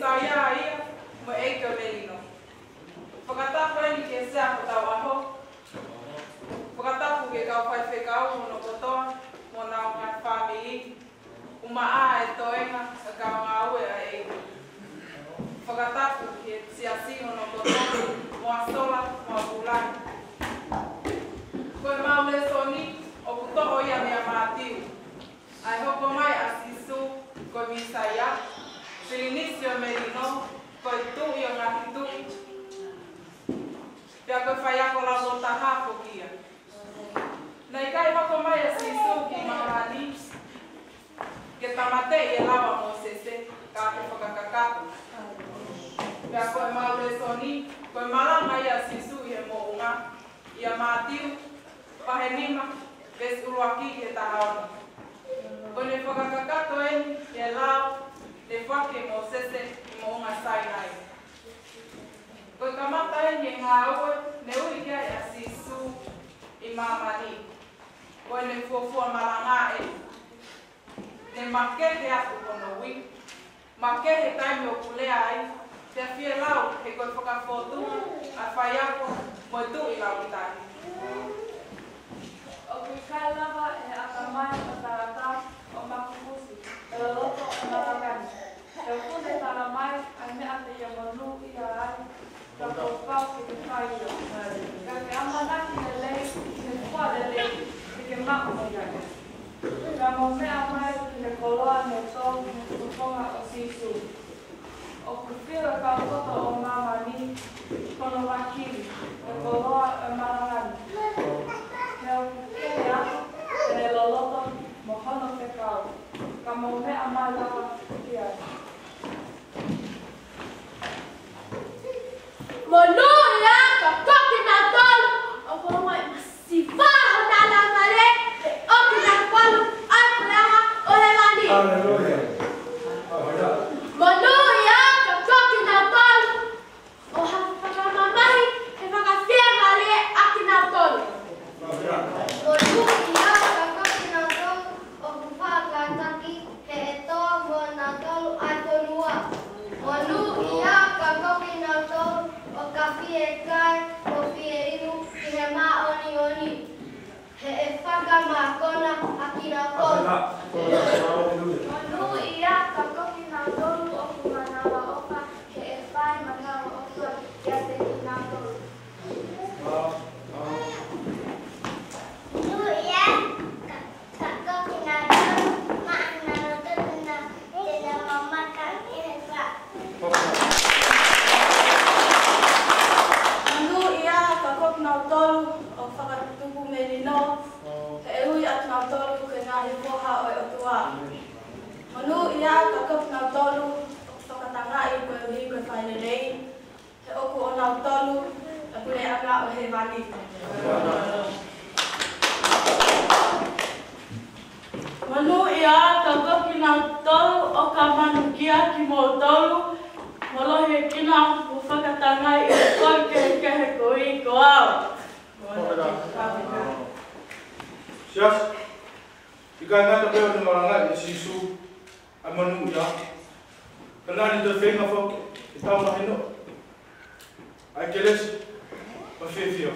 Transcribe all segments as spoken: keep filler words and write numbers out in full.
Mīsaia ia mo e ʻEiki ʻo Melino. Fakatapu eni ki he Sea hotau ʻaho. Fakatapu ki he kau faifekau hono kotoa mo honau ngaahi fāmili. Umaʻā e toenga ʻa e kau ngāue ʻa e ʻEiki. Fakatapu ki he siasi hono kotoa, mo ʻAsola, mo ʻApulani. Ko ʻemau lēsoni ʻoku toʻo ia mei a Mātiu. ʻA e hoko mai ʻa Sīsū ko e Mīsaia, Pilinisi ʻo Melino, ko e Tuʻi ʻo e ngaahi tuʻi, pea ko e faiako laulototaha foki ia. Naʻe ʻikai hoko mai ʻa Sīsū ki māmani ke tāmateʻi e lao ʻa Mōsese, ka ke fakakakato. Pea ko ʻemau lēsoni, ko e malanga ia ʻa Sīsū ʻi he moʻunga, ʻia Mātiu vahe nima, veesi ʻuluaki ki he taha ono. Ko ʻene fakakakato eni e lao naʻe foaki ʻe Mōsese ʻi moʻunga Sainai. Ko e kamata eni e ngāue naʻe ui ki ai ʻa Sīsū ʻi māmani. Ko ʻene fuofua malanga eni. Ne makehe atu hono ui, makehe taimi ʻoku lea ai, pea fielau he ko e fakafōtunga ʻa e faiako mo e tuʻi laumālie. ʻOku ʻikai lava ʻe he ʻatamai ʻo e tangata ʻo makupusi e loloto ʻo e malanga ni. He ʻoku ne talamai ʻa e meʻa te ia monūʻia ai, ka kuo pau ke ke fai ia. Ka ke ʻamanaki lelei ki he fua lelei, te ke maʻu ia. Ka mou meʻa mai ki he koloa ne tō mei he fofonga ʻo Sīsū. ʻOku fiu e kau toto ʻo māmani ki hono vakili e koloa ʻo e malanga ni. He ʻoku kehe atu ʻene loloto mo hono fekau. Ka mou meʻa mai lava ki ai. Monūʻia ka ko kinautolu ʻoku ʻomai masiva honau laumālie, he ʻoku nau kole ʻa e puleʻanga ʻo hēvani. Haleluia. Monūʻia ka ko kinautolu ʻoku fakamamahi he fakafiemālie ʻa kinautolu. Monūʻia ka ko kinautolu ʻoku faʻa kātaki, he ʻe tō moʻonautolu ʻa e fonua. Monūʻia ka ko kinautolu ʻoku fiekaia mo fieinua ki he māʻoniʻoni, he ʻe fakamākona ʻa kinautolu. Monūʻia ka ko kinautolu ʻoku manavaʻofa, he ʻe fai manavaʻofa kiate kinautolu. Monūʻia ka, ka ko kinautolu maʻa nautolu te nau, te nau mamata ʻi he fā. Monūʻia ka ko kinautolu ʻoku fakatupu melino, he ʻe ui ʻa kinautolu ko e ngaahi foha ʻo e ʻOtua. Monūʻia ka ko kinautolu ʻoku fakatangaʻi koeʻuhi ko e fai lelei, he ʻoku ʻonautolu e puleʻanga ʻo hēvani. Monūʻia ka ko kinautolu ʻoku manukia kimoutolu, mou lohiekina mo fakatangaʻi e kau kehekehe ko ia ko au. Siasi, ʻikai ngata pē ʻene malangaʻi ʻe Sīsū ʻa e monūʻia, ka naʻa ne toe feinga foki ke tau mahino ʻa e kelesi mo e fiefia.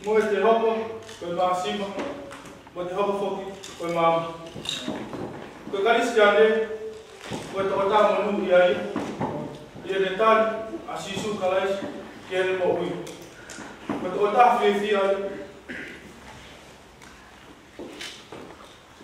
Mo ʻete hoko ko e māsima, mo ʻete hoko foki ko e maama. Ko e Kalisitiane, ko e tokotaha monūʻia ia, ʻi heʻene tali ʻa Sīsū Kalaisi ki heʻene moʻui. Ko e tokotaha fiefia ia,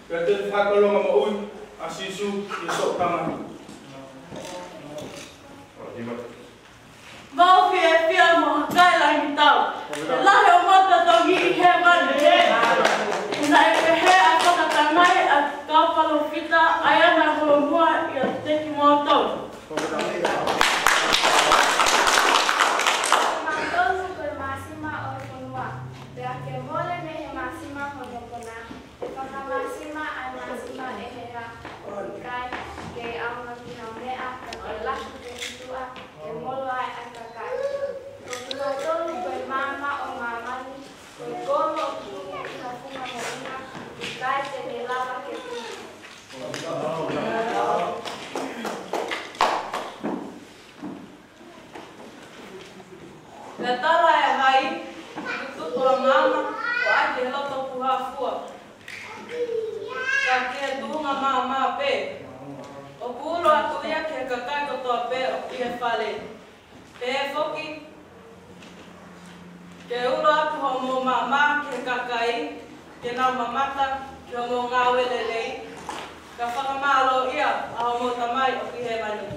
pea te ne fakaʻilonga moʻui ʻa Sīsū ki he soʻo tangata. Mou fiefia mo hakai langi tau. He lahi ʻo mata tongi ʻi hēvani. He naʻe pehē ʻa e fakatangaʻi ʻa e kau palōfita ʻa ia naʻe holomua ʻiate kimoutolu. Ko kimoutolu ko e māsima ʻo e fonua. Pea ke mole mei he māsima hono konā, ʻe fakamāsima ʻa e māsima ʻe he hā? ʻOku ʻikai ke ʻaonga ki ha meʻa, ka ke laku ke tuʻa, ke molo ai ʻa e kakai. Ko kimoutolu ko e maama ʻo māmani, ko e kolo ʻoku tuku ʻi ha funga moʻunga, ʻoku ʻikai te ne lava ke tuʻu. Ka ki he tuʻunga maʻamaʻa pē, ʻoku ulo atu ia ki he kakai kotoa pē ʻoku ʻi he fale. Pehē foki, ke ulo atu hoʻomou maʻamaʻa ki he kakai, ke nau mamata ki hoʻomou ngāue lelei, ka fakamālōʻia ʻa hoʻomou Tamai ʻoku ʻi hēvani.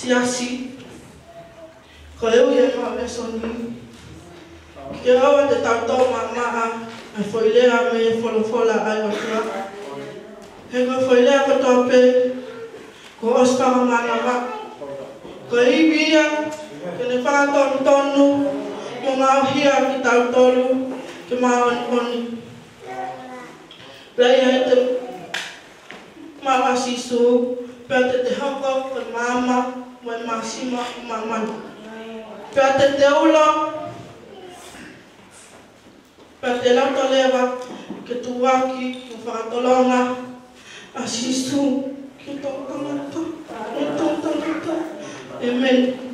Siasi, ko e ui ʻa e Māvesoni ke ʻoua te tau tō maʻamaʻa ʻa e foʻi lea mei he folofola ʻa e ʻOtua. He ko e foʻi lea kotoa pē kuo ʻosi fakamanava, ko e ivi ia ke ne fakatonutonu mo ngaohi ʻa kitautolu ke māʻoniʻoni. Pea ʻi heʻete maʻu ʻa Sīsū, pea te te hoko ko e maama mo e māsima ʻo māmani. Pea te te ulo, pea te loto leva ke tuʻuaki mo fakatolonga ʻa Sīsū ki he toʻutangata, ki he toʻutangata. ʻĒmeni.